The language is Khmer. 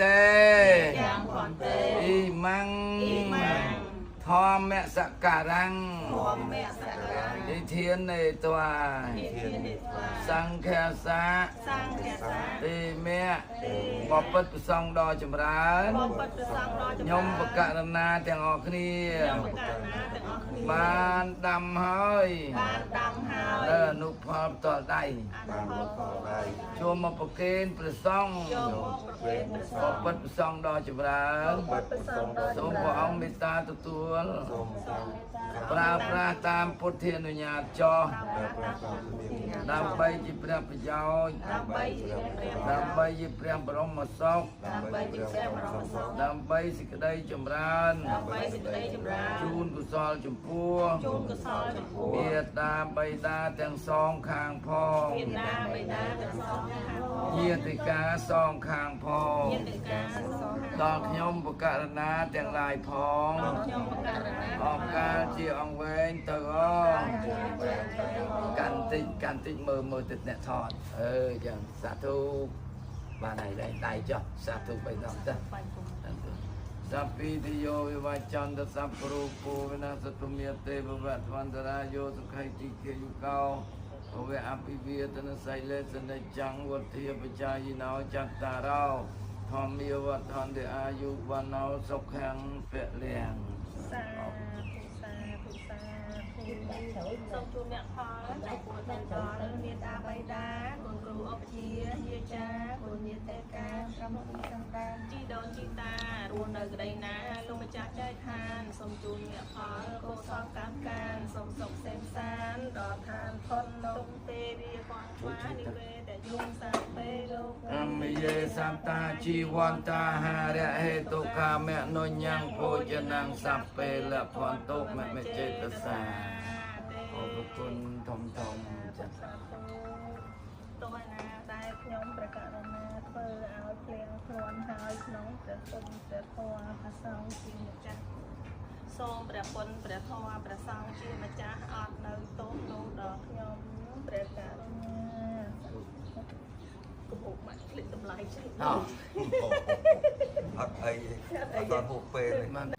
តេ យ៉ាងភន្ទេ អ៊ីម៉ាំង អ៊ីម៉ាំង ធម្មសក្ការំ ធម្មសក្ការំ និធាននេត្វា និធានិត្វា សង្ឃាសា សង្ឃាសា ទេមៈបពិតប្រសងដ៏ចម្រើន បពិតព្រះសង្ឃដ៏ចម្រើន ខ្ញុំបកករណាទាំងអស់គ្នា ខ្ញុំបកករណាទាំងអស់គ្នា បានដាំហើយ បានដាំហើយ នៅអនុផលផ្ទាល់ដៃ អនុផល ផលដៃ ចូលមកប្រគេនព្រះសង្ឃ ចូលមកប្រគេនព្រះស ប ង្ឃ ពិតប្រសងដ៏ចម្រើន បិទប្រសងដ៏ សូមព្រះអង្គមេត្តាទទួល សូមសូម ប្រើប្រាស់តាមពុទ្ធានុញ្ញាតចោះ ប្រើប្រាស់តាមពុទ្ធានុញ្ញាត ដើម្បីជាព្រះប្រយោជន៍ ដើម្បីជាព្រះ ដើម្បីជាព្រះបរមសុខ ដើម្បីជាព្រះបរមសុខ ដើម្បីសេចក្តីចម្រើន ដើម្បីសេចក្តីចម្រើន ជូនកុសលចំពោះ ជូនកុសលចំពោះ មេត្តាបិតាទាំងសងខាងផង មេត្តាបិតាទាំងសងខាងផង ញាតិកាសងខាងផង ញាតិកាសងខាង ដល់ខ្ញុំបកករណាទាំងឡាយផង ដល់ខ្ញុំបកករណា អរកាលជាអង្គវែងទៅអកាន់តិចកាន់តិចមើលមើលទឹកអ្នកថតអឺចឹងសាធុបានហើយដៃដៃចុះសាធុបីដងទៅសព្ពិទយោវិវចន្តសព្វរូពោវិនាសតុមេទេវវតវន្តរាយោសុខៃតិខេយុកោភវៈអភិវេទនសីលេសនិច្ចំវទ្ធាបច្ចាយិណោចត្តារោធម្មាវដ្ឋន្តិអាយុវណ្ណោសុខំពលំ សាធុសាធុសាធុសូមជូនអ្នកផលចំពោះដល់ដល់មេត្តាបិតាគុណគ្រូអបជាយាចាគុណញាតិកា កម្មវិធីសន្តាន ជីដូនជីតារស់នៅក្តីណាលោកម្ចាស់ចែកឋានសូមជូនអ្នកផលកុសលកម្មកានសូមសុខសេមសានដល់ឋានផុតនំទេវីកងស្វានិវេតយងសាពេលោក អមយេសត្តាជីវន្តាហារៈហេតុកាមនុញ្ញងភោជនងសព្ពេលភន្តុមមចេតសាអរគុណធំធំចា៎ សាធុទោះណា ដែលខ្ញុំប្រកាសណាធ្វើឲ្យភ្លៀងភ្លាន់ហើយក្នុងព្រះគុណព្រះធម៌ព្រះសង្ឃជាម្ចាស់ សូមព្រះគុណព្រះធម៌ព្រះសង្ឃជាម្ចាស់អត់នៅទោសនោះដល់ខ្ញុំ ព្រះករុណា កំពុងបាក់ភ្លេចតម្លៃចេះ អោ អត់អីអត់ដល់ហូបពេលទេ បាន